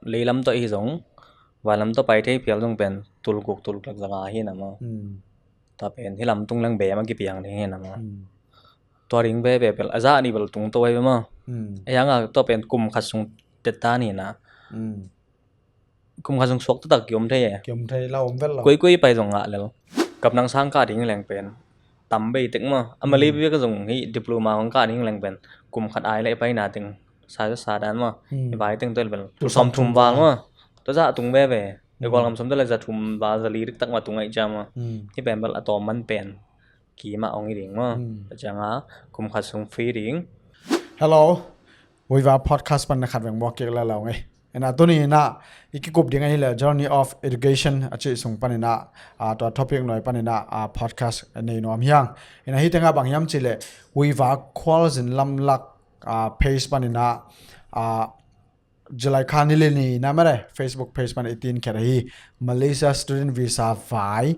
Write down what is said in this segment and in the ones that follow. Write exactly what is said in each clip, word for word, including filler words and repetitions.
leilam tawh hi zong, vailam tawh pai thei phial zong pen tulguk tulguk zanga hi na maw. Hmm. Tua pen hi lamtung leng bem a kipiang ding hi na maw. Hmm. Tua ding bebe bel a zah nih bel tung to ai maw. Hmm. A yang a tua pen kum khat sung tetta ni na. Hmm. Kum khat sung suak taktak kiom thei e. Kiom thei la om vel lo. Koi koi pai zong ngah lel. Kap nang sang kah ding leng pen tam bei tek maw. A mali bia ka zong hi diploma hong kah ding leng pen kum khat ai le i pai na teng sa sa dan maw. Hmm. I pai teng tel bel tul sawm thum val maw. Tua zah tung bebe. I gual ngam sawm tel le za thum val za li dik tak maw tung ai cha maw. Hmm. Hi pen bel a tawm man pen kima ong i ding maw. Hmm. Tua cianga kum khat sung free ding. Hello. Viva podcast pan na khat veng buak kik la lo ngai. Ina tuni ina i kikup ding ahile Journey of Education a cih sung pan ina, a, tua topic noi pan ina, a, podcast nei nuam hiang. Ina hi tenga bang hiam cih le Viva Khualzin Lamlak, a, page pan ina, a, July kha ni le ni na mare Facebook page pan i tin khet ahi Malaysia student visa vai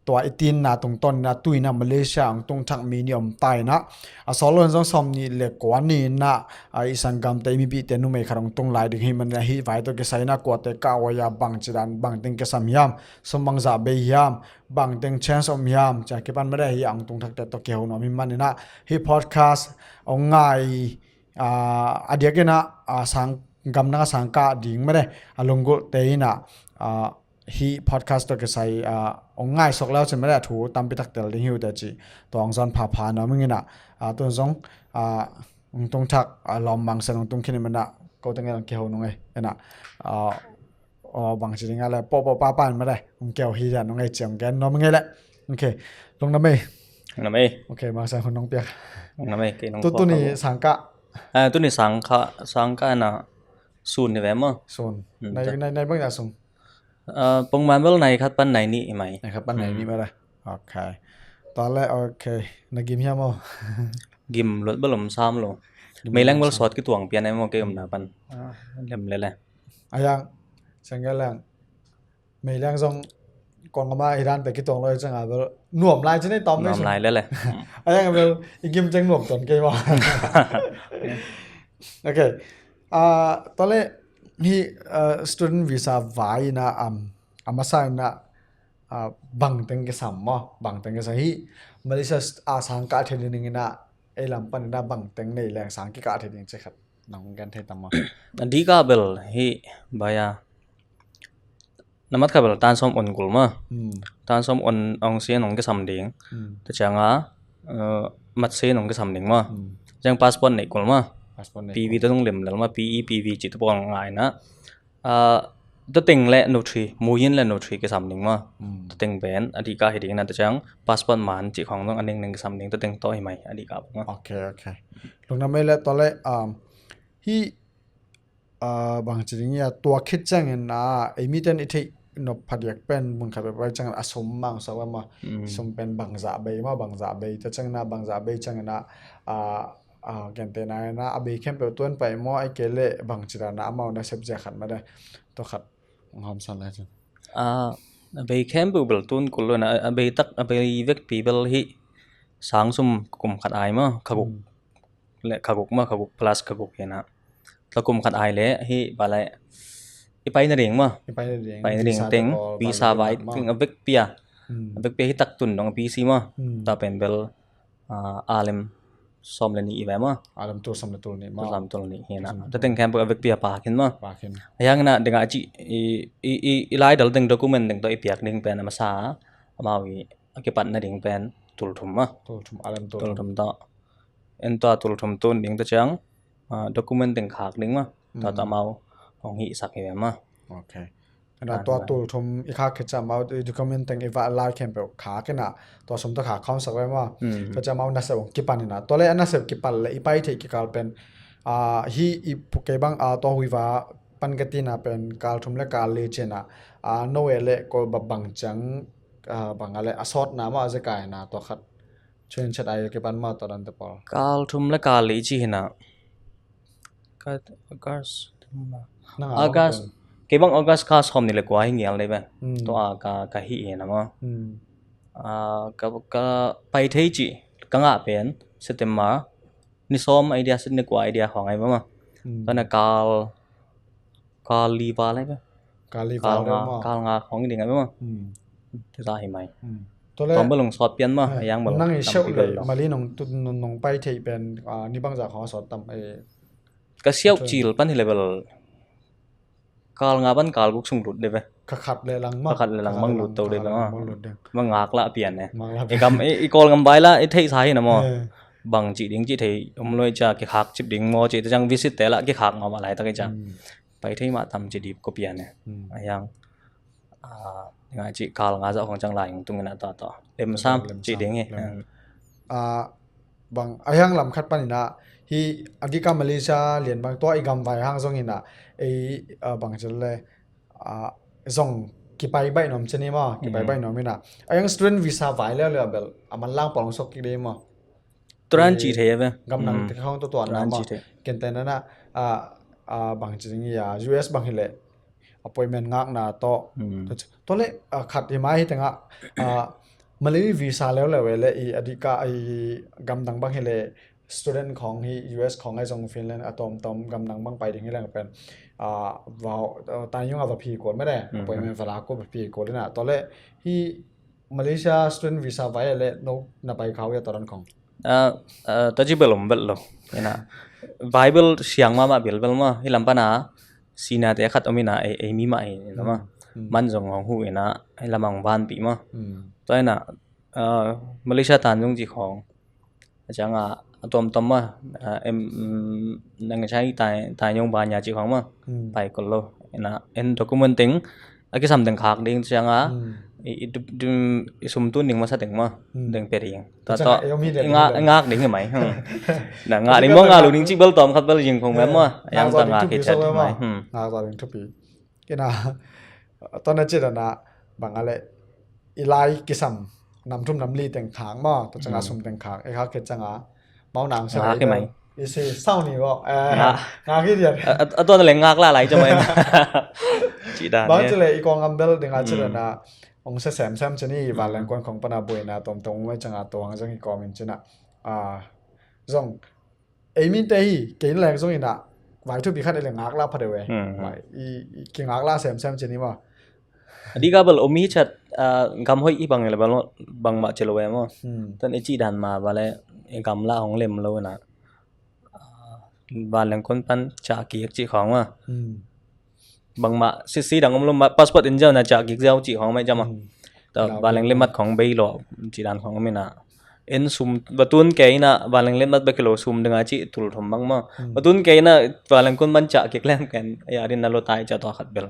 tua i tinna tungtawn ina tuina Malaysia ang tung thak mi ni om ta ina. A solo zong sawm ni le kua ni ina, a, i sanggamte i mipite numei khat ang tung lai ding hi man ina hi vai tawh kisai ina kuate ka waya bang cidan bang teng kisam hiam, sum bang zah bei hiam, bang teng chance om hiam, cia kipan mare hi ang tung thakte tawh kiho nuam hi man ina hi podcast ang ngai, a, a diak ina, a, sang gamdang a sang kah ding mare a lunggulhte ina, a, hi podcast tawh kisai, a, ong ngai sok leu cin mare a thu tampi tak tel ding hi uh te ci. Tua ong zon phapha na ming ina, a, tun zong, a, ong tung thak, a, lawm mang sen ong tung khin ina ko teng ong kiho nung e ina, a, o bang ci ding a le po po pa pa mare ong kiho hi dan ong e ci ong gen nuam ing e le. Ok. Lungdam ei. Lungdam ei. Ok, mang sang hun nong piak. Lungdam ei, kei nong tu, tu ni sang kah. A, tu ni sang kah, sang kah na sun ni ve maw. Sun. Hmm, nai, nai, nai bang ya sung. A, pongman bel nai khat pan nai ni i mai. Nai khat pan nai ni mara. Ok. Tua le, ok. Na gim hiam maw? Gim luat bel om sam lo. Mei leng bel sawt kituang pian ai maw kei om na pan. A, lem le le. A yang, sang kah leng. Mei leng zong kong ama i dan pe kitong lo i chang a bel nuam lai chin ei tom nuam lai le le. A yang bel i gim cheng nuam ton kei maw. Ok. A, tua le hi, a, student visa vai ina, am, a masa ina, a, bang teng kisam maw, bang teng kisam hi Malaysia a sang kah thei ding ina ei lam pan ina bang teng nei leng sang kikah thei ding ci khat nong gen thei tam maw. A dika bel hi baya. Na mat kha bel tan sawm on kul maw. Hmm. Tan sawm on ong sia nong kisam ding. Hmm. Tua cianga, eh, mat sia nong kisam ding maw. Hmm. Ciang passport nei kul maw. Passport nei kul. P V tua nong lem lel maw, P E, P V ci tua pawl ngai na. Ah, tua teng le notary, muyin le notary kisam ding maw. Hmm. Tua teng pen a dika hi ding na tua ciang passport man ci khong nong a neng neng kisam ding tua teng tawh hi mai a dika bang maw. Ok, ok. Lungdam ei le tua le, um, hi a, bang ci ding ia tua khit ciangin a, ei miten i theih nop phadiak pen mun khat peuh pai ciangin a sum mang sawk a maw. Mm. Sum pen bangzah bei maw, bangzah bei. Tua ciangin a bangzah bei ciangin a, a, a, gentehna in a, a bei khempeuh tuan pai maw, ai kei leh bang ci dan a amau nasep zia khat mah de. Tua khat hong hawmsawn lai cin. A, a bei khempeuh bel tun kul lo na, a bei tak, a bei vekpi bel hi sang sum kum khat ai maw, kha guk. Mm. Le kha guk maw, kha guk plus kha guk hi na. Tua kum khat ai le hi ba le i pai na ding maw. I pai na ding. Pai na ding teng, visa vai teng a vekpi a. Hmm. A vekpi a hi tak tun dong a P C maw. Hmm. Tua pen bel, ah, a lem sawm le nih i ve maw. A lem tul sawm le tul nih maw. Tul sawm tul nih hi na. Tul sawm le tul. Tua teng khempeuh a vekpi a pha khin maw. Pha khin. A yang na ding a ci i, i, i, i lai dal teng document teng tawh i piak ding pen a masa amau i a kipat na ding pen tul thum maw. Tul thum, a lem tul thum. Tul thum tawh. En tua tul thum tun ding ta ciang, ah, document teng khak ding maw. Tua tawh amau hong hihsak hi ve maw. Ok. Tua tua tul thum i khak khit ciang amau i document teng i va lai khempeuh khak in a tua sum tawh khak khawmsak ve maw. Mm. Tua ciang amau nasep hong kipan in a. Tua le a nasep kipan le i pai theih kikal pen, ah, hi i pu kei bang, ah, tua hui va pan ka tina pen kal thum le kal li cin a. Ah, no e le ko ba bang ciang, ah, bang a le a sawtna maw a zekai na tua khat. Chin chat ai kipan ma to dan te pawl. Kal thum le kal li ci hi na. Ka August. Nang a August. Kei bang August kha sawm ni le kua hi ngial dei ba. Hmm. Tua ka, ka hi hi na maw. Hmm. Ah, ka, ka pai thei ci. Ka ngah pen September. Ni sawm idea, sit ni kua idea khawng ai ba maw. Hmm. Tua na kal Kal li val ai ve. Kal li val ai ve maw? Kal nga khong i ding ai ve maw? Hmm. Tuta hi mai. Hmm. Tua leh tawm bel hong sawt pian maw? Eh, a yang bel nang i seuh leh Mali nong tu nong pai thei pen, ah, ni bangzah khong a sawt tam, eh. Ka siauh cil pan hi leh bel kal nga pan kal guk sung lut de ve. Ka khat leh lang maw? Ka khat leh lang mang lut to de ve maw? Mang lut de. Mang ngak lah pian e. Mang lah pian. I gam, i, i Kawlgam vai lah i theihsa hi na maw? Eh. Bang cih ding cih thei om lo i cia, kikhak cip ding maw cih te ciang visit te lah kikhak mahmah laitak i cia. Hmm. Pai thei mah tam ci dip ko pian e. Hmm. A yang, ah, nga ci kal nga zah khong ciang lai hong tung ina tua tua. Lemsam ci ding hi. Lemsam. Hmm. Ah, bang a yang lam khat pan ina hi a gika Malaysia lian bang tua i gam vai hang zong ina ei, ah, bang ci le, ah, zong kipai baih nuam ci ni maw, kipai baih nuam ina. A yang student visa vai leuleu bel a manlang pawl hong sok kik dei maw? Turan ci thei a ve. Gam nang te khong tua tua na maw? Ken te na na, ah, ah, bang ci ding ia U S bang hi leh appointment ngakna tawh. Tua leh, ah, khat hi mai hi tengah, ah, Malay visa leuleu e leh i a dika i gamdang bang hi leh student khong hi U S khong ai zong Finland a tawmtawm gamdang bang pai ding hi leng pen, ah, vau, ah, tanyung a va phi kol mede, appointment va la ko va phi kol ina. Tua leh hi Malaysia student visa vai leh no na pai khau ia tua ran khong. Ah, ah, ta ci bel om bel lo. Ina. Vai bel siang mahmah bel bel maw. Hi lam pana sina te khat om ina ei, ei mi mah hi ina maw. Hmm. Hmm. Man zong hong hu ina ei lam hong van pi maw. Hmm. Tua ina, ah, Malaysia tan zong ci khong. A cianga a tuamtuam maw, ah, em, mm, nang cai tai, tai nyong ba nya ci khong maw. Hmm. Pai kol lo. Ina, en document teng a kisam teng khak ding cianga, hmm, i, i, du, du, i sum tun ding masa teng maw. Hmm. Ding pe ding. Tua cianga to, i om hi ding i nga, ding. Ngak ding hi mai. Hmm. Na ngak ding maw, ngak lu ding ci bel tawm khat bel jing khong mai maw. Yang ta ngak hi chat mai. Hmm. Ngak tua ding thupi. Ina, tua na ci dana bang a leh i lai kisam nam thum nam li teng khak maw, tua cianga sum teng khak, i khak khit cianga mau nang sa ngak hi mai. I si sau ni ko, eh, ngak hi dian. A, a, a tua na leh ngak la lai ciang mai. Ci dan bang ci leh i kong am bel dinga ci dana ong se sem sem ci ni, i van leng kuan khong pana buaina tawmtawm mai cianga tua hang zong i kawm in ci na. Ah, zong ei minte hi, kei in leng zong ina vai thupi khat i le ngak la pha deuh e. Hmm. Vai, i, i kingak la semsem ci ni maw. A dika bel om hi chat, ah, gam hoih i bang le bel bang mah ci lo e maw. Hmm. Tan i ci dan ma bale i gam la hong lem lo ina. Ah, van leng kon pan ca kik ci khong maw. Hmm. Bangmah sisi dang om lo mah, passport in ziau na ca kik ziau ci khong mai jama. Hmm. Ta vanleng lemat khong bei lo ci dan khong mina. En sum batun ke ina vanleng lemat bek lo sum dinga ci tul thum bang maw. Hmm. Batun ke ina vanleng kun man ca kik leng ken ya din na lo tai ca to khat bel.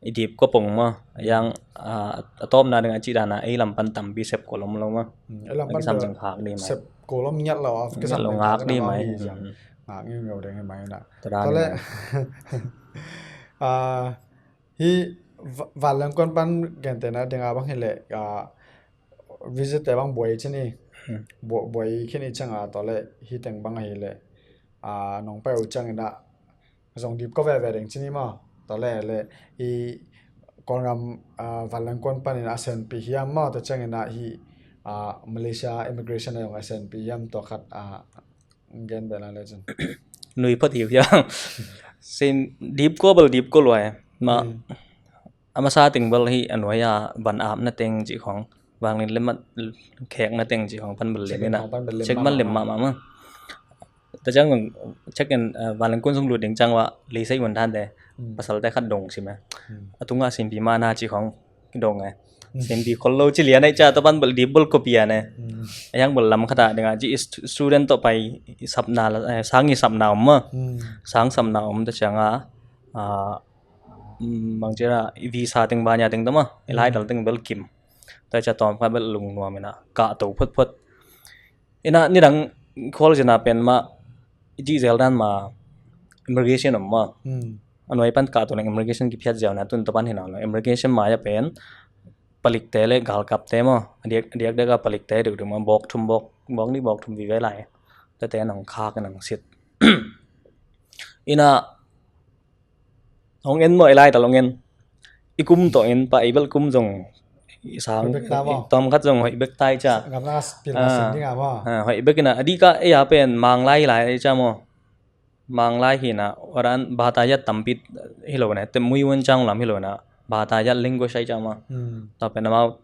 I dip ko pong maw. Yang, ah, a tawpna dinga ci dana ei lam pan tampi sep ko lom lo maw. Hmm. Ei lam pan kisam sep ko lom ngiat lo, a kisam lo ngak di mai. Hmm. Ngak ngiu ngiu ding mai na. Tole. Ah, hi va-, vanleng kon pan gentehna dinga bang hileh, ah, visit te bang buai cini. Hmm. Bu-, buai khin i cianga tole hi teng bang ahileh, ah, nong pai uh ciangina zong dip ko veve ding cini maw. Tole le i Kawlgam, ah, vanleng kon panin a senpi hiam maw, tua ciangina hi, ah, Malaysia immigration a zong a senpi hiam tua khat, ah, gen bela le cun. Nui phot hiu hiau. Sin dip ko bel dip ko luai. Ma, hmm, a masa ting bel hi a nuai a van apna teng cih khong. Vanleng lemat khekna teng cih khong pan bel lem ina. Check man lem mahmah ma. Ta ciang check in, uh, vanleng kun sung lut ding ciang wa lei sei mun dan te. Hmm. Pasal te khat dong si ma. Hmm. A tunga sinpi mana cih khong dong e. Senpi khol lo ci lian ai ca to pan bel dip bel kopi ane. Hmm. A yang bel lam khata dinga ci stu-, student to pai i sapna la, eh, sang i sapna om ma. Hmm. Sang sapna om ta cianga, ah, mm, bang cira i visa teng banya teng to ma. I lai dal teng bel kim. Ta ca tom kha bel lung nuam ina. Ka to phot phot. Ina nidang khual zina pen ma, i cih zel dan ma, immigration om ma. Hmm. A nuai pan kah tu nang immigration kiphiat ziau na tun tapan hina lo. Immigration ma ya pen, palikte le galkapte ma, a diak, a diak diak a palikte duk duk ma, bawk thum bawk, bawk ni bawk thum vive lai. Tate nang khak nang sit. Ina, hong en maw, i lai tal hong en. I kum tawh en pah, i bel kum zong i sang, hoih bek ta maw? I tom khat zong hoih bek ta i ca. Gamla pil na sing ding a maw? Ah, hoih bek ina, a dika ei a pen mang lai lai i ca maw? Mang lai hi na, orang Bahataiyat tampi hi lo na, te mui wan chang lam hi lo na, Bahataiyat language ai chang ma. Hmm. Tua pen amau,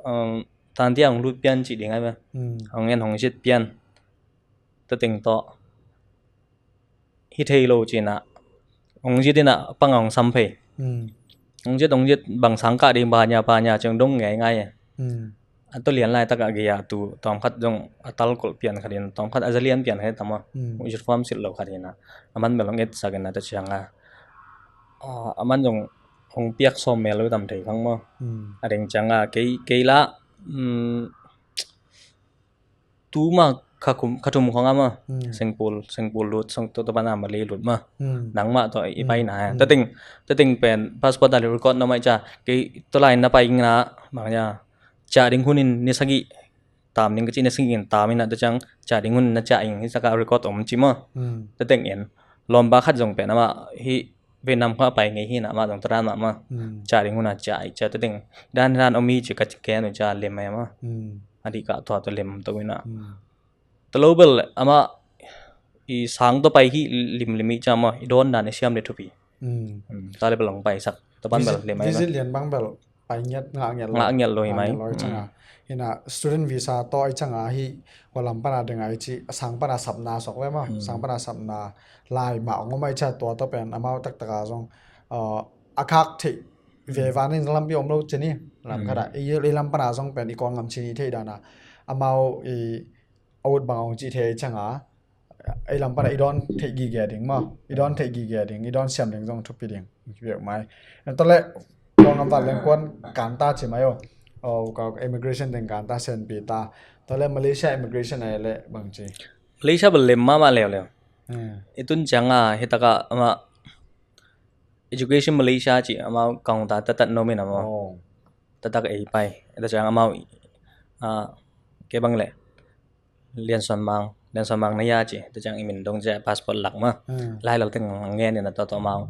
um, tantia hong lut pian ci ding ai ma. Hmm. Hong en hong zit pian. Te teng tawh. Hi thei lo ci na. Hong zit ina pang hong sam phei. Hmm. Hong zit, hong zit bang sang kah ding ba nia, ba nia ciang dong ngai ngai e. Hmm. A to lian lai takah gei a tu tawm khat zong a tal kolh pian khat in, tawm khat a za lian pian khat in tam a. Hmm. Uniform silh lo khat in a. A man bel hong etsak in a ta ciang a. A, a man zong hong piak sawm mel lo tam thei khang maw. Hmm. A ding ciang a kei, kei la, um, tu ma kha kum, kha thum khong a maw. Hmm. Sengpul, Sengpul lut, song to, to pan a Malay lut maw. Hmm. Nangmah tawh i pai na. Hmm. Tateng, tateng pen passport a li record na mai ca. Kei to lai na pai ing na, bang ya. Ca ding hun in ni sagih tam ding ka ci, ni sagih in tam in a ta ciang ca ding hun in na ca ing, hi saka record om ci maw. Hmm. Tateng en. Lawmpa khat zong pen amah hi Vietnam kha pai ngei hi na, amah zong taran mah maw. Hmm. Ca ding hun a ca i ca tateng. Dan dan om hi ci ka ci ken u ca lem mai maw. Hmm. A di ka tua to lem to ina. Hmm. Talo bel amah i sang to pai hi lim lim i ca maw, i dawn dan i siam le thupi. Hmm. Hmm. Ta le bel hong pai sak. To pan bel visit, lem mai visit maw. Lian bang bel pai ngiat, ngah ngiat lo. Ngah ngiat lo hi mai. Ngah ngiat lo i cang a. Hmm. Ina student visa to i cang a hi, hua lam pan a ding a i ci, sang pan a sapna sok ve maw. Hmm. Sang pan a sapna lai mah ngom a i ca tua to pen amau taktak a zong, uh, a khak thei ve van in lampi om lo ci ni. Lam khat a, i, i lam pan a zong pen i kong ngam ci ni thei dan a. Amau i a ut bang hong ci thei i cang a. Ei lam pan a i dawn theih gige ding maw. I dawn theih gige ding, i dawn siam ding zong thupi ding. Kipiak mai. Tua le, kong ngam vat leng kuan kan ta ci mai o. O, ka immigration ding kan ta sen pi ta. Tua le Malaysia immigration a le bang ci. Malaysia bel lem mahmah leuleu. Hmm. I tun ciang a, hi taka amah Education Malaysia ci amau kong ta tatat nom in amau. Oh. Tatak ei pai. Ita ciang amau, ah, ke bang le. Lian Suan Mang, Lian Suan Mang na ya ci, tua ciang i min dong cia passport lak ma. Hmm. Lai lal teng ngen ina tua tua mau,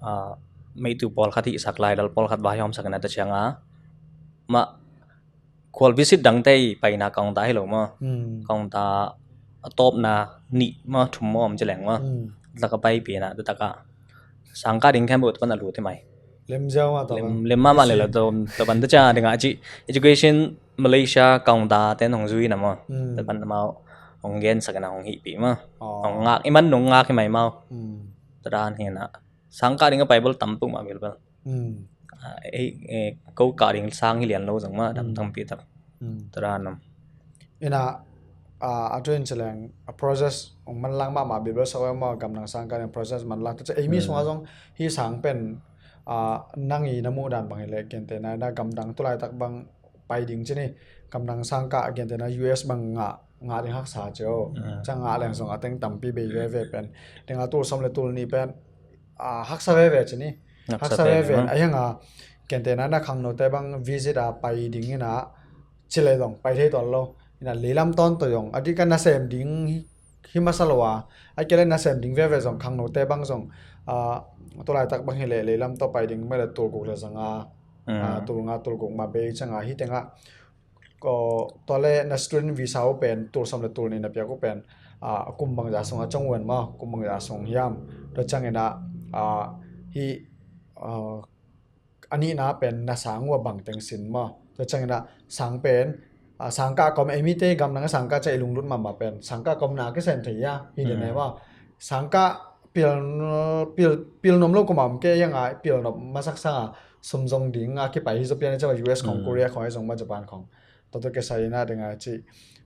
ah, meitu pawl khat hi sak lai lal pawl khat vai hom sak ina tua ciang a. Ma, khual visit dang tei paina kong ta hi lo ma. Hmm. Kong ta a tawpna nih ma thum ma om ci leng ma. Hmm. Taka pai pi na, tua taka. Sangka ding khempeuh tua pan a lut hi mai. Lem ziau ma tua pan. Lem, lem mahmah le la tua, tua pan tua ciang ding a ci. Education Malaysia kong ta ten hong zui na maw. Hmm. Tua pan amau hong gen sak na hong hih pi maw. Oh. Hong ngak, i man nong ngak hi mai maw. Hmm. Tua dan hi na. Sangka ding a pai bel tam puk mah bil bel. Hmm. Ah, eh, eh, ko ka ding sang hi lian lo zang maw, dam tampi tak. Hmm. Tua dan om. Ina, ah, a tuin ci leng, a process, hong manlang mahmah bilbel sa maw, gamdang sangka ding process manlang. Tua ci ei mi sung a zong, hi sang pen, ah, nang i na muh dan bang hi le, kente na, na gamdang tu laitak bang pai ding ci ni, gamdang sangka, kente na U S bang ngah, ngah ding haksa ci o. Hmm. Ciang ngah leng zong a teng tampi bei veve pen. Ding a tul som le tul ni pen, ah, haksa veve ci ni. Haksa veve. A hiang a, kente na, na khangnote bang visit a pai ding ina, ci le zong pai thei tuan lo. Ina leilam tawn to zong a dik a nasem ding hi, hi masa lo a. A kei le nasem ding veve zong khangnote bang zong, ah, tu laitak bang hi le leilam to pai ding mah le tul guk le zanga, ah, tul nga tul guk ma bei ciang a hi teng a. Ko tua le na student visa uh pen tul som le tul ni na piak uh pen, ah, kum bangza sung a cong wen maw, kum bangza sung hiam. Tua ciang ina, ah, hi, ah, a nihna pen na sang uh a bang teng sin maw. Tua ciang ina sang pen, ah, sangka kom ei mite gamdang a sangka cia i lunglut mahmah pen. Sangka kom na kisen thei a, hi den ai maw. Sangka pil, pil, pil nom lo kum a om ke hiang a pil nom masak sang a sum zong ding a kipai hi zo pian a cia U S khong, Korea khong, a zong ma Japan khong. Tua tua kisai ina ding a ci,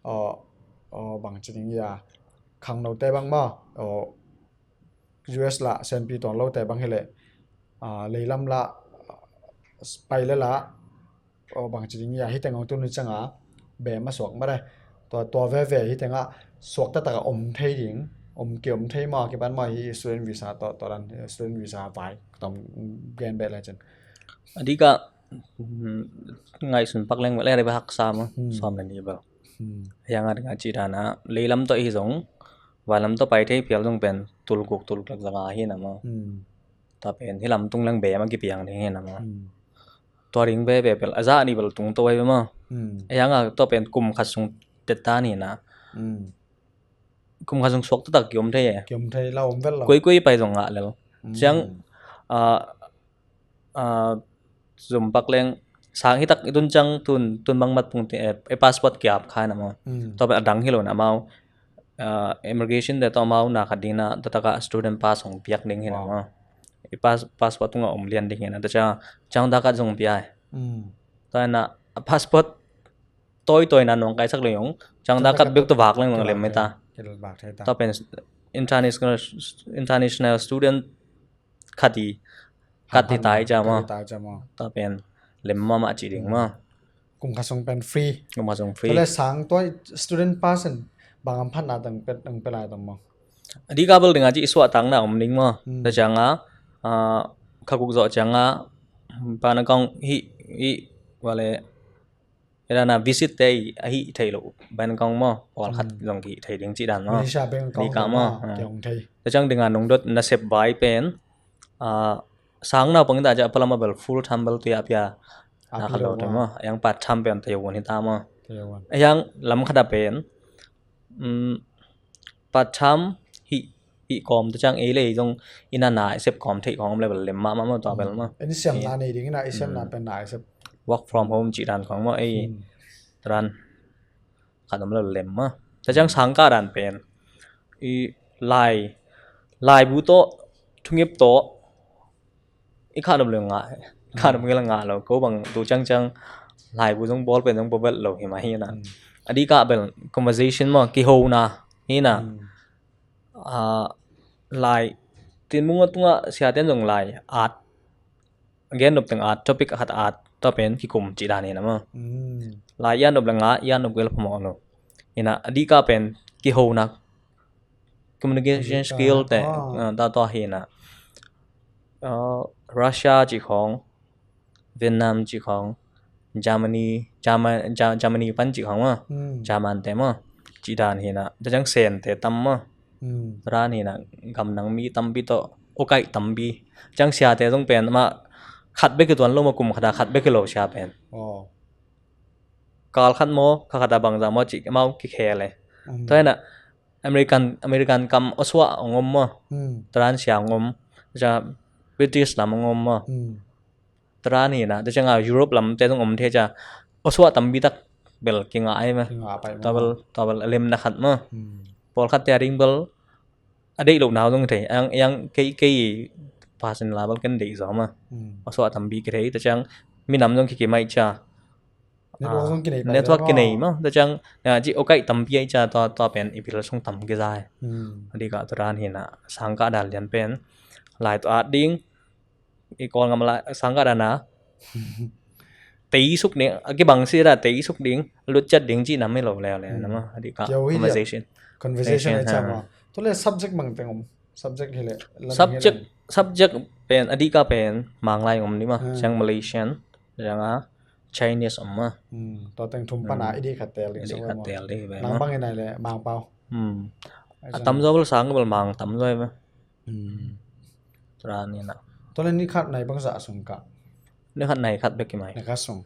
aw, aw, bang ci ding ia, khangnote bang maw, aw, U S lah senpi tuan lote bang hi le, ah, leilam lah, pai le lah, aw, bang ci ding ia, hi teng hong tun hi ciang a, be ma suak ma de. Tua, tua veve hi teng a, suak taktak a om thei ding, om ki om thei maw, kipan maw hi student visa, tua, tua dan student visa vai, tom gen be le cin. A dik a, hmm, ngaihsun pak leng le, le ba haksa maw, sawm le ni bel. Hmm. Hiang a ding a ci dan a, leilam tawh hi zong, vailam tawh pai thei phial zong pen, tul guk, tul guk zanga hi na maw. Hmm. Tua pen, hi lam tung leng be ma kipiang ding hi na maw. Hmm. Tua ding be, be bel, a za ni bel tung to ai maw. Hmm. Hiang a tua pen kum khat sung tet ta ni na. Hmm. kum khat sung suak taktak kiom thei e. Kiom thei, la om vel lo. Kuikui pai zong ngah lel. Ciang, ah, ah, zum pak leng sang hi tak i tun ciang tun, tun bang mat pung te, eh, passport kiap khai na maw. Tua pen a dang hi lo na amau, ah, immigration te tawh amau na khat ding na taktak a student pass hong piak ding hi na maw. I pass, passport tunga om lian ding hi na ta ciang, ciang dakat zong pia e. Tua na passport toitoi na nong kaisak leng ong ciang dakat bek to vak leng nong lem mai ta. Tua pen international, international student khat i, khat i tai ciang maw. Tua pen lem mahmah ci ding maw. Kum khat sung pen free. Kum khat sung free. Tua le sang tua student pass in bang am phatna tang pet ang pelai tang maw. A dika bel dinga ci i suahtakna om ding maw. Ta cianga, ah, kha kuk zawh cianga, bana kong hi, hi, vale, edana visit te i, a hi thei lo, bana kong maw, pawl khat zong ki thei ding ci dan maw. Malaysia bank account dika maw, ah. Kiong thei. Ta ciang dinga nungdot nasep vai pen, ah, sang naupang ta cia palama bel full time bel tuya pia. Na khat lo te maw, yang part time pen thei won hi ta maw. Yang lam khat a pen, um, part time hi, hi kawm ta ciang ei le ei zong ina na i sep kawm thei kawm le bel lem mahmah maw tua bel maw. En siam na nei ding ina i siam na pen na i sep. Work from home ci dan kawm maw ei. Tua dan khat om le lem maw. Ta ciang sang ka dan pen i lai, laibu tawh, thungip tawh, i kha dom le ngah, kha dom ngel ngah lo, ko bang tu ciang ciang laibu zong bawl pen zong bawl vet lo hi mah hi na. A dika bel conversation maw, kihona hi na. Ah, lai, tin munga tunga siaten zong lai at, gen nop teng at, topic khat at, tua pen kikum ci dan hi na maw. Lai ian nop le ngah, ian nop gel phamawh lo. Hi na, a dika pen kihona, communication skill te, ah, ta tua hi na. Ah, Russia ci khong, Vietnam ci khong, Germany, German, Ger-, Germany pan ci khong maw. German te maw. Ci dan hi na, ta ciang Sen te tam maw. Tua dan hi na, gam nang mi tampi tawh, ukaih tampi. Ciang sia te zong pen, mah khat bek i tuan lo maw kum khat a khat bek i lo sia pen. Kal khat maw, kha khat a bangza maw ci, mau kikhel e. Tua hi na, American, American kam awsuah hong om maw. Tua dan sia hong om. Cia British lam hong om maw. Tua dan hi na, tua cianga Europe lam te zong om thei cia. Awsuah tampi tak bel kingah ai maw. Tua bel, tua bel a lemna khat maw. Pawlkhat te a ding bel a deih loh nau zong thei. Ang, ang kei, kei pasin la bel ken deih zaw maw. Awsuah tampi kithei, tua ciang minam zong kikimai cia. Network zong kinei pai network kinei maw. Tua ciang, na, ci ukaih tampi ai cia tua, tua pen i bil sung tam kizai. A dika tua dan hi na, sang ka dan lian pen. Lai tua at ding, i kawl ngam lai, sang ka dan a. Tei suk ding, a kibang si da, tei suk ding, lut ciat ding ci nam hi lo leo leo na maw. A dika conversation. Conversation ai cia maw. Tua le subject bang teng om. Subject hi le, subject, subject pen, a dika pen, Mang lai om ni maw. Ciang Malaysian, cianga Chinese om maw. Tua teng thum pana i dih khat tel dih. I dih khat tel dih ve maw. Nang bang i nai le Mangpau. A tam zaw bel sang bel Mang tam zaw ve. Tua ni na. Tua le ni khat nai bang za sung ka. Ni khat nai khat bek i mai. Ni khat sung.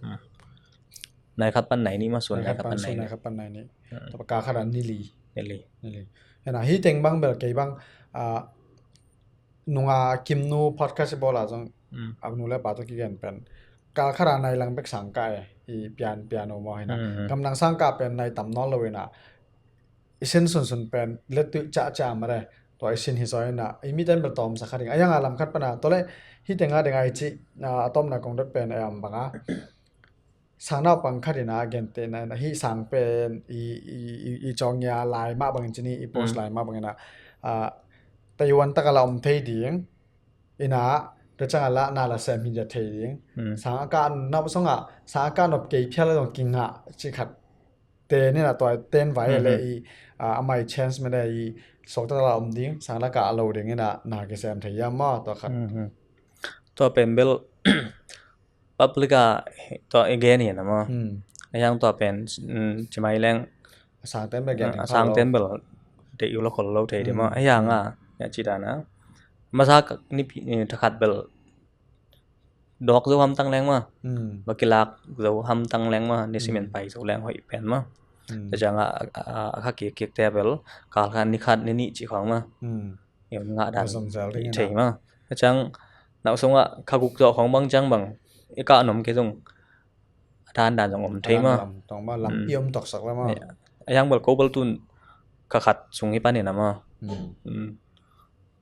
Nai khat pan nai ni maw, sun nai khat pan nai ni. Nai khat pan nai ni. Tua ka khat a ni li. Ni li. Ni li. Hi na, hi teng bang bel kei bang, ah, nunga Kimnu podcast i bawl a zong, a nu le pa tawh kigen pen. Kal khat a nai lang bek sang ka e, i pian, piano maw hi na. Gam nang sang ka pen nai tam nawn lo hi na. I sin sunsun pen, let tuih ca ca ma le. Tua i sin hi zaw hi na. I mi ten bel tawm sa kha ding. A yang a lam khat pana. Tua le, hi teng a ding a i ci, a tawmna kong dot pen a yam bang a. Sang naupang khat ina a gente na, na hi sang pen i, i, i, i cawng ia lai mah bangin cini i post lai mah bangin a, ah, Taiwan taka la om thei ding ina, tua canga la na la sem hi dia thei ding. Sang a ka nop song a, sang a ka nop kei phial la dong kingah ci khat. Te ni na tua ten vai le i, ah, amai chance me le i sok taka la om ding, sang taka a lo ding ina na kisem thei ia maw tua khat. Tua pen bel public a tua i gen hi na maw. A yang tua pen, mm, ci mai leng. A sang ten bel gen a sang ten bel te iu lo khol lo thei di maw. A yang a, ya ci dan a. Masa ni pi, eh, thakhat bel dawk zo hamtang leng maw. Ba kilak zo hamtang leng maw. Ni simen pai zo leng hoih pen maw. Tua ciangah a, a, a kha kikkik te bel kal kha ni khat ni nih cih khawng mah. Ngah dan thei mah. Tua ciang nau sungah kha guk zawh khawng bang ciang bang i kah nuam kei zong a dandan zong om thei mah. Lampi om toksak le mah. A hiang bel ko bel tun kha khat sung hi panin a mah.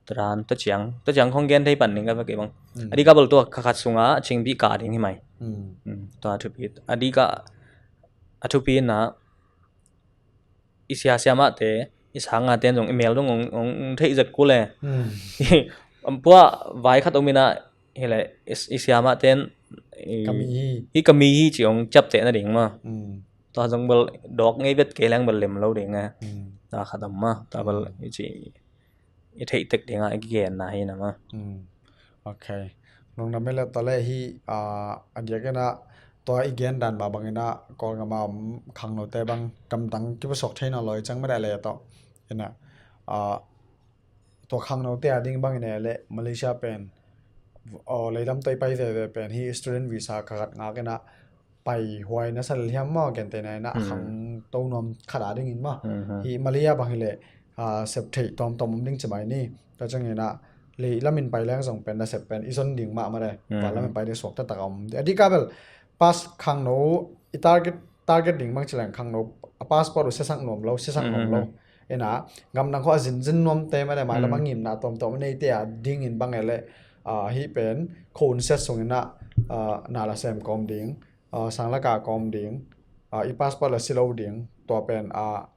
Tua dan tua ciang, tua ciang khong gen thei pan ding ka va kei bang. A dik a bel tua kha khat sungah cingpi kah ding hi mai. Tua a thupi, a dik a, a thupi na i sia siamahte, i sangate zong i mel zong ong, ong, ong theih zet kul e. Pua vai khat om ina hi le i, i siamahte i ka mi hi ci ong ciapteh nading mah. Tua zong bel dawk ngei vet kei leng bel lem lo ding e. Tua khat om mah, tua bel i ci i theih tek dingah i kigenna hi na mah. Ok. Lungdam mah le tua le hi, a, a diak ina tua i gen dan mah bang ina Kawlgam a om khangnote bang gamdang kipusok thei nawn lo i ciang mah le tawh ina, a, tua khangnote a ding bang ina le Malaysia pen, a, leilam tawh i pai veve pen hi student visa kha khat ngak ina paihuai na sa lel hiam maw, gentehna in a khangto nuam khat a dingin maw. Hi Malaysia bang hi leh, a, sep theih tawmtawm om ding ci mai ni. Tua ciangin a leilam in pai leng zong pen na sep pen i zon ding mah mah le. Vanlam in pai ding suak taktak a om. A dik a bel pass khangno i target, target ding bang ci leng khangno a passport uh siasak nuam lo, siasak nuam lo. Ina gamdang khawh a zinzin nuamte mah le mailam a ngimna tawmtawm a neite a dingin bang e le, a, hi pen kho un siat sungin a, a, na la sem kawm ding. A, sang laka kawm ding, a, i passport la si lo ding, tua pen, a,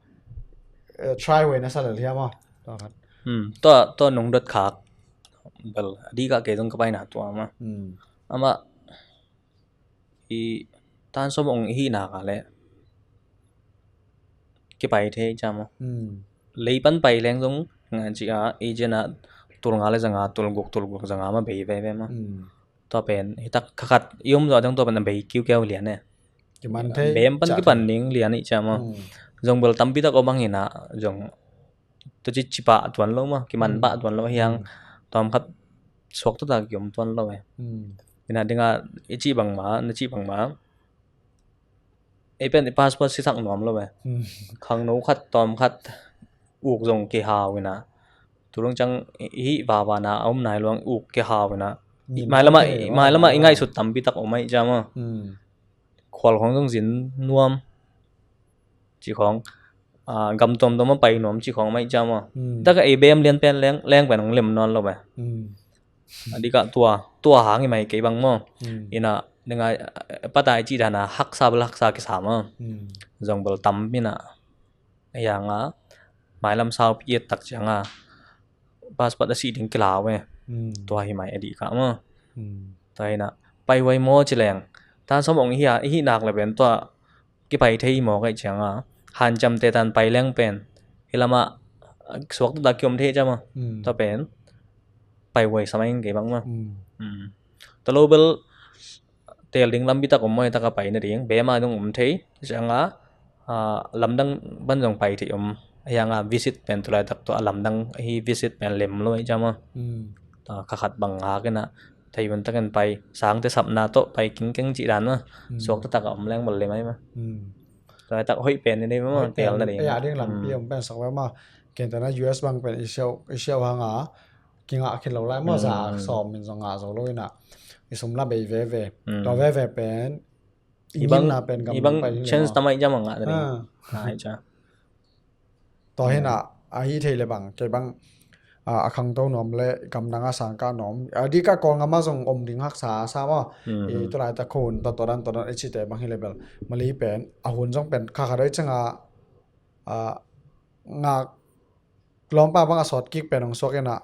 e, try huai na sa lel hiam a? Tua khat. Hmm, tua, tua nung dot khak bel a dik a kei zong ka paina tua mah. Hmm. Amah i tan sawm ong i hih nak a le kipai thei ciam a. Hmm. Lei pan pai leng zong nga ci a, agent a tul nga le za nga, tul guk, tul guk za nga mah bei veve mah. Hmm. Tua pen hi tak kha khat i om zawh dang tua pen a bei kiukiau lian e. Kiman thei. Bem pan kipan ding lian i ciam a. Hmm. Zong bel tampi tak om bang hi na zong tua ci ci pah tuan lo mah, kiman pah tuan lo hiang. Hmm. Tawm khat suak taktak kiom tuan lo e. Hmm. Ina dinga i ci bang mah, na ci bang mah. Ei pen i passport sisak nuam lo e. Hmm. Khangno khat, tawm khat, uk zong kihau ina. Tulung ciang i, i hih vava na a om nai luang uk kihau ina. Mai lama, mai lama i ngaihsut tampi tak om ai ciam a. Hmm. Khual khong zong zin nuam. Ci khong, a, gam tuamtuam a pai nuam ci khong mai ciam a. Hmm. Taka ei bem lian pen leng, leng pen hong lem nawn lo e. Hmm. A dikah tua, tua hang i mai kei bang maw. Hmm. Ina, ninga, patai ci dana haksa bel haksa kisa maw. Hmm. Zong bel tam ina. A yanga, mailam sau pi et tak cianga. Passport a si ding kilau e. Hmm. Tua hi mai a dikah maw. Hmm. Tua ina, pai huai maw ci leng. Tan sawm ong hi a, i hih nak le pen tua kipai thei maw kai cianga. Hanciamte tan pai leng pen. Hi lama, suak taktak kiom thei ciam a. Hmm. Tua pen. Pai huai sa mai ing kei bang maw. Hmm. Hmm. Tua lo bel tel ding lampi tak om maw, taka pai na ding. Bema dong om thei. Cianga, a, lamdang ban zong pai thei om. Hianga visit pen tulai tak tua lamdang hi visit pen lem lo ai ciam a. Hmm. Tua kha khat bang ngak ina. Thei hun takin pai. Sangte sapna tawh pai kingkeng ci dan maw. Hmm. Suak taktak a om leng bel lem ai maw. Hmm. Tua tak hoih pen ni dei maw, tel na ding. Hoih pen, ei a ding lampi om pen sok ve maw. Kentena U S bang pen i siau, i siau hanga. Kingah khin lo lai maw, za sawm min zong ngah zo lo ina. I sum la bei veve. Hmm. Tua veve pen i bang, i bang chance tam ai ciam a ngah na ding. Ah. Ai ciam. Tua hi na, a hi thei le bang, kei bang, a, a khangto nuam le gamdang a sangkah nuam. A dikah Kawlgam a zong om ding haksa sa maw. Hmm. I tulai ta khun, ta todan, todan, i cite bang hi le bel. Mali pen, a hun zong pen, kha kha doi cianga, a, ngak lawmpa bang a sawt kik pen hong suak ina,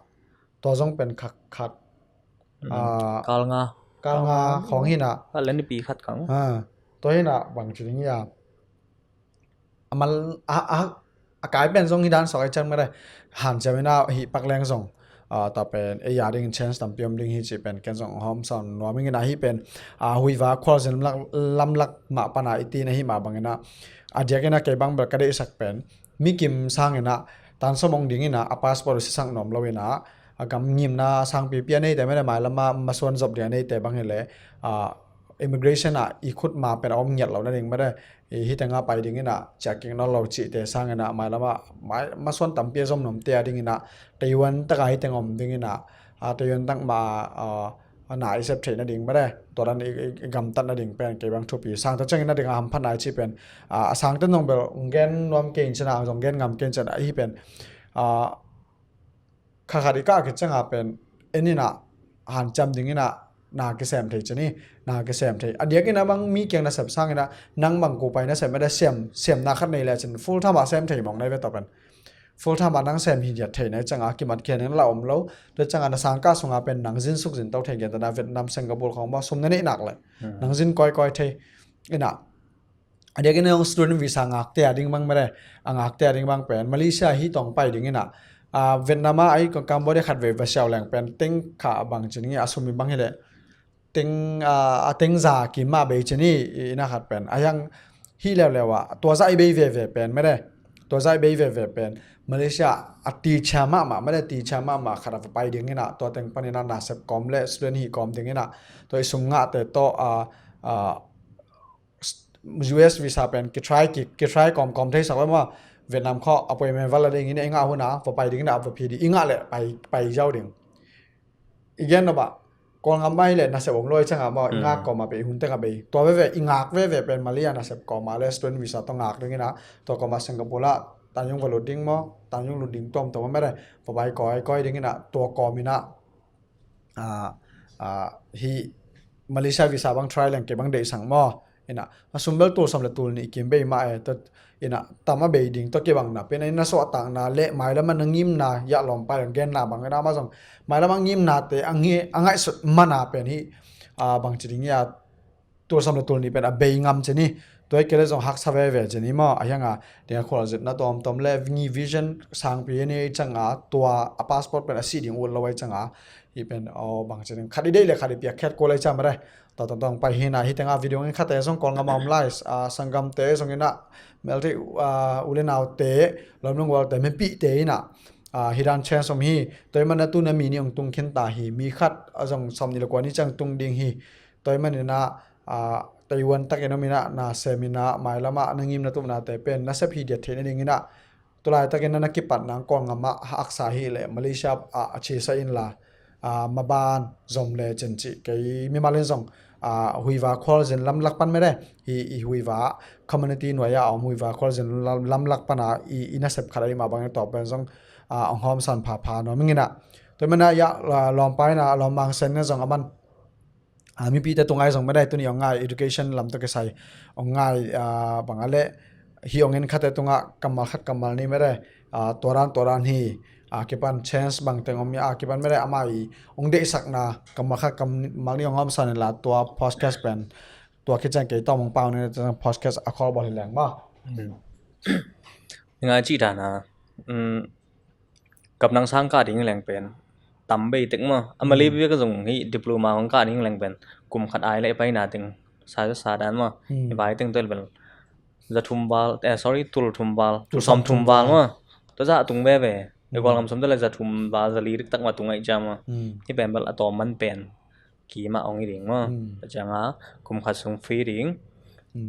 tua zong pen kha khat. Hmm. A, kal nga. Kal nga khong hi na. Kal le nipi khat khong. Ha, tua hi na bang ci ding hi a. A mal, a, a, a kai pen zong hi dan sok ai chan mare. Hanciam ina hi pak leng zong. A, ta pen, ei a ding chance tampi om ding hi ci pen ken zong hom son nuam ing ina hi pen. A, hui va khual zin lamlak, lamlak mah pana i ti na hi mah bang ina. A diak ina kei bang bel ka deihsak pen. Mi kim sang ina, tan sawm ong ding ina, a passport sisak nuam lo ina. A gam ngimna sangpipi a neite mene mai lama masuan zop ding a neite bang hi le. A, immigration ah i khut ma pen a om ngiat lo nading made. Hih tengah pai ding inah ciah kik nawn lo cihte sang inah mailam ah masuan tampi a zom nuamte a ding inah Taiwan tak ah hih teng om ding inah Taiwan tak ma a na i sep theih nading made. Tua dan i gamtat nading pen kei bang thupi sang. Tua ciangin nading a hamphat nai cih pen a sangte nong bel gen nuam kei in cianah zong gen ngam kei in cianah hih pen kha khat i kah kik ciangah pen en inah hanciam ding inah na kisem thei cini, na kisem thei a diak inah bang mi kiang nasep sang inah nang bang ku pai nasep made. Siam siam na khat nei le cin full time ah sem thei mong nai ve. Tua pen full time ah nang sem hi diat thei nai ciangah kimat khian in la om lo. Tua ciangah na sangkah sungah pen nang zin suk zin to thei gen tana Vietnam, Singapore khong maw sum na neih nak le nang zin kawikawi thei inah a diakin a hong student visa ngakte a ding bang made. A ngakte a ding bang pen Malaysia hi tong pai ding inah Vietnam ah ahi Cambodia khat vei va siau leng pen teng kha a bang cin ngi a sum i bang hileh teng a teng za kim mah bei cin hi. Ina khat pen a hiang hi leuleu ah tua za i bei veve pen made. Tua za i bei veve pen Malaysia a ticha mahmah made. Ticha mahmah khat a va pai ding inah tua teng pan inah nasep kawm le student hi kawm ding inah tua i sum ngahte tawh a US visa pen kitry kik kitry kawm kawm thei sak lo maw. Vietnam khaw a poi men val a ding inah i ngah hun a va pai ding inah va phi ding i ngah le pai pai zau ding. I gen no ba Kawlngam mai le nasep om lo i ciangah maw i ngak kawm a bei hun teng a bei tua veve i ngak veve pen Malaysia nasep kawm a le student visa tawh ngak ding inah tua kawm a Singapore ah tanyung va lut ding maw tanyung lut ding tuamtuam a made. Va pai kawikawi ding inah tua kawm inah hi Malaysia visa bang try leng kei bang deih sang maw. Inah a sum bel tul som le tul nih kim bei mah e. Ina tam a bei ding tua kibang na pen ina suahtakna le mailam a na ngimna yah lawmpa le genna bang ina ma zong mailam a ngimnate a ngaihsut mana pen hi bangci ding ia tul som le tul nih pen a bei ngam ceni. Tua i kele zong haksa veve ceni maw a hianga dinga khualzitna tawmtawm le ngi vision sangpi ni canga tua a passport pen a sih ding ut lo ai canga hi pen aw bangci ding khat i deih le khat i piak khiat kua lai cam re. Tua tawmtawm pai hina hi tenga video ngin khate zong Kawlngam a om lai a sanggamte zong ina melte u le naute lawmlung gualte mipihte ina hi dan chance om hi. Tua i mana tuna mi ni ong tung khin ta hi mi khat a zong som ni le kua ni cang tung ding hi. Tua i manina taiwan takin om ina na sem ina mailama na ngimna tupnate pen na sep hi diat theih na ding ina tulaitakin na na kipatna Kawlngam ah a aksa hi le Malaysia ah a cisa inla maban zom le cin cih kei mimalin zong huiva khualzin lamlak pan mede hi i huiva community nuai ah a om huiva khualzin lamlak pana i nasep khat a i mah bangin tawp pen zong ong hawmsan phapha nuam ingina. Tua i mana ia lawmpa ina lawmmang sen na zong a man mipite tungai zong mede tuni ong ngai education lam tawh kisai ong ngai bang a le hi ong en khate tungah kammal khat kammal ni mede tua dan tua dan hi a kipan chance bang teng om a kipan mede ama i ong deihsakna kammal khat kammal ni ong om sanin la tua podcast pen tua khit ciang kei tawm ong pau ni podcast a khol bawl hi leng ma. Ngai cih dan a Kap nang sang kah ding leng pen tam bei tek maw a mali bia ka zong hi diploma hong kah ding leng pen kum khat ai le pai na teng sa sa dan maw i bai teng tel bel za thum val eh sorry tul thum val tul som thum val maw tua za tung be be i gol ngam som tel za thum val za li rik tak ma tung ai cha maw hi pen bel a tom man pen ki ma ong i ding maw ta changa kum khat sung free ding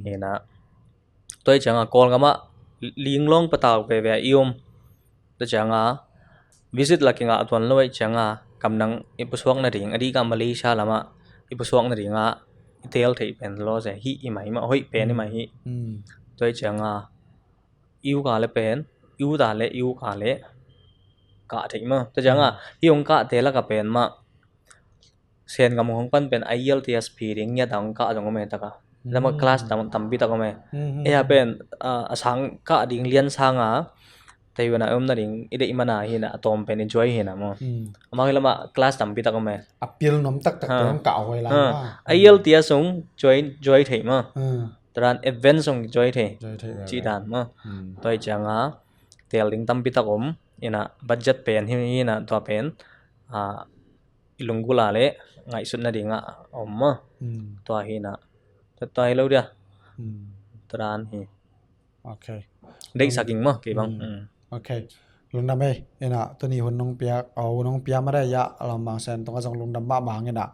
hi na toi changa kol ngam a ling long patau be be i um Tua cianga visit la kingah tuan lo aih cianga kamnang i pusuak nading a dihkah Malaysia lamah i pusuak nadinga i tel theih pen lo se hih i mai mah hoih pen i mai hih. Tua aih cianga i uka le pen i uta le i uka le kah theih mah. Tua cianga hih hong kah te laka pen mah Sen ngam hong pan pen I E L T S phi ding ngiat a hong kah zong om e taka. Lama class tam tampi tak om e. E a pen a sang kah ding lian sanga tei wana om na ding i deih mana hina a tawm pen enjoy hina mo. Amang lama class tampi tak om e. A pil nom tak tak te hong kah hoi la. I E L T S hong join joy thei ma. Taran events hong joy thei. Ci dan ma. Toi cianga tel ding tampi tak om ina budget pen hina tua pen a i lunggulh a le ngaihsutna dingah a om maw? Tua hi na tua hi lo dia. Tua dan hi. Ok. Deihsak ing maw kei bang. Ok. Lungdam ei ina tuni hun nong piak a hun nong piak ma dai ya lam bang sen tong a zong lungdam mahmah hang ina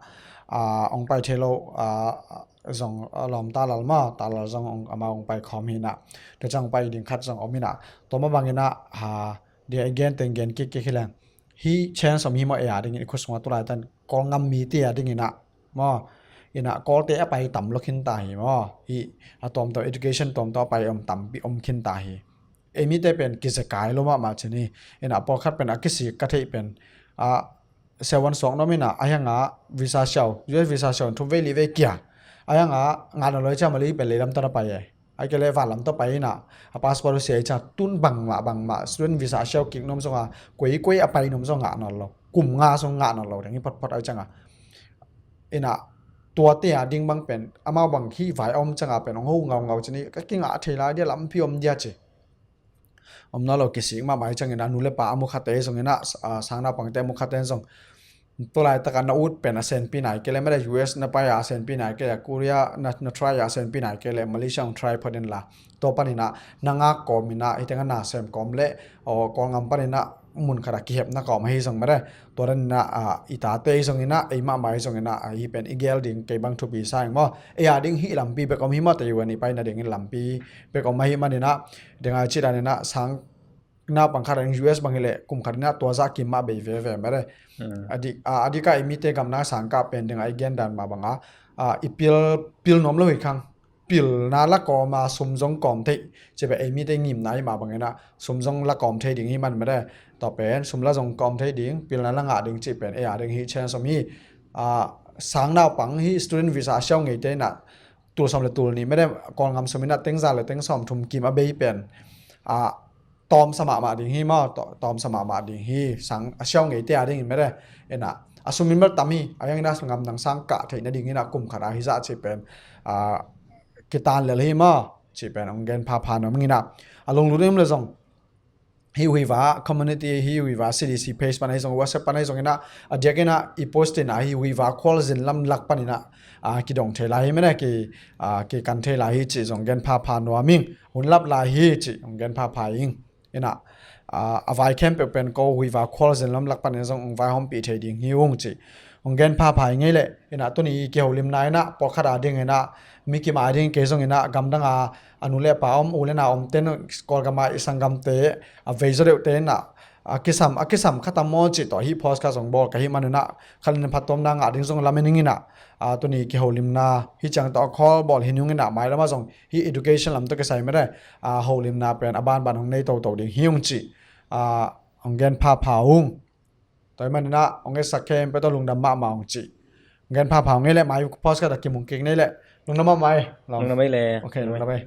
ah, hong pai thei lo, ah, zong, ah, lawm Talal maw, Talal zong hong, amau hong pai khawm hi inah. Tua ciang hong pai ding khat zong om inah. Tua mah bang inah, ah, dia i gen teng gen kik kik hi leng. Hih chance om hi maw, ei a dingin i khut sungah tulaitan Kawlgam mite a ding inah maw. Inah Kawlte a pai tam lo khin ta hi maw. Hih a tuamtuam education tuamtuam a pai om tampi om khin ta hi. Ei mite pen kizekai lo mahmah ci ni. Inah pawlkhat pen a kisik ka theih pen, ah, siavuan suak nuam inah, a hiangah visa siau, U S visa siau in thum vei li vei kia. A hiangah ngah nawn lo hi ciang Malay pen leilam tawh na pai e. Ahih kei leh vanlam tawh pai inah, a passport uh sia hi ciang tun bangmah bangmah student visa a siau kik nuam zong a, kuai kuai a pai nuam zong ngah nawn lo. Kum nga sung ngah nawn lo ding hi photphot ahih ciangah. Inah tuate a ding bang pen, amau bang hih vai a om ciangah pen hong ho ngaungau ci ni, ka kingah thei lai dia, lampi om dia ci. Om nawn lo, kisik mahmah hi ciangin a nu le pa a mukhate zong inah, ah, sang naupangte a mukhate zong. Tulaitaka na ut pen a senpi nai kei leh, mede U S na pai a senpi nai kei leh, Korea na, na try a senpi nai kei leh, Malaysia hong try phot inla. Tua paninah na ngak kawm inah, hih tengah na sem kawm leh, aw, Kawlgam paninah mun khatah kihepna kawm ahi zong mede. Tua daninah, ah, i tate hi zong inah, ei mahmah hi zong inah, ah, hih pen i gel ding kei bang thupi sa ing maw. Ei a ding hih lampi bek om hi maw, te U N i pai nadingin lampi bek om ahi maninah, dengai cih daninah sang naupang khat a ding U S bang hi leh kum khat inah tua zah kim mah bei veve mede. Hmm. A dik, a, a dikah i mite gamdang sangkah pen dingah i gen dan mah bangah, ah, i pil, pil nuam lo hi khang. Pilna la kawm a sum zong kawm thei. Ci pen ei mite ngimna hi mah bang inah sum zong la kawm thei ding hi man mede. Tua pen sum la zong kawm thei ding, pilna la ngah ding cih pen ei a ding hih chance om hi. Ah, sang naupang hih student visa a siau ngeite inah tul sawm le tul nih mede, Kawlgam sum inah teng za le teng sawm thum kim a bei pen, ah, tawmsa mahmah ding hi maw, taw-, tawmsa mahmah ding hi, sang a siau ngeite a dingin mede. Inah a sum in bel tam hi, a hiangin a gamdang sangkah theih nadingin a kum khat a hih zah cih pen, ah, kitan lel hi maw, cih pen hong gen phapha nuam ing inah. A lunglut in om leh zong hih Huiva community, hih Huiva C D C page pan ahi zong, WhatsApp pan ahi zong inah, a diak inah i post inah hih Huiva khualzin lam lak pan inah, ah, kidong thei lai hi mede, ki, ah, kikan thei lai hi cih zong gen phapha nuam ing. Hun lap lai hi cih hong gen phapha ing. Inah, ah, a vai khempeuh pen ko Huiva khualzin lam lak pan inah zong hong vaihawmpih thei ding hi ung cih hong gen phapha ing ei leh. Inah tuni i kiholimna inah pawlkhat a ding inah, mi kim a ding kei zong inah, gamdang a a nu le pa om, u le nau om ten, Kawlgam a i sanggamte, a veizaw deuhte inah, a kisam, a kisam kha tam maw cih tawh hih podcast zong bawl ka hih man inah, khalin phattuamna ngah ding zong lamen ing inah, ah, tuni kiholimna hih ciang tawh a khawl bawl hi ning inah, mailam ah zong hih education lam tawh kisai mede, ah, holimna pen a banban hong nei toto ding hi ung cih, ah, hong gen phapha ung. Tua ahih man inah hong etsak khempeuh tawh lungdam mahmah ung cih hong gen phapha ung ei leh, mai podcast ah kimu kik ni ei leh. Lungdam mahmah ei. Lungdam ei leh. Ok, lungdam ei.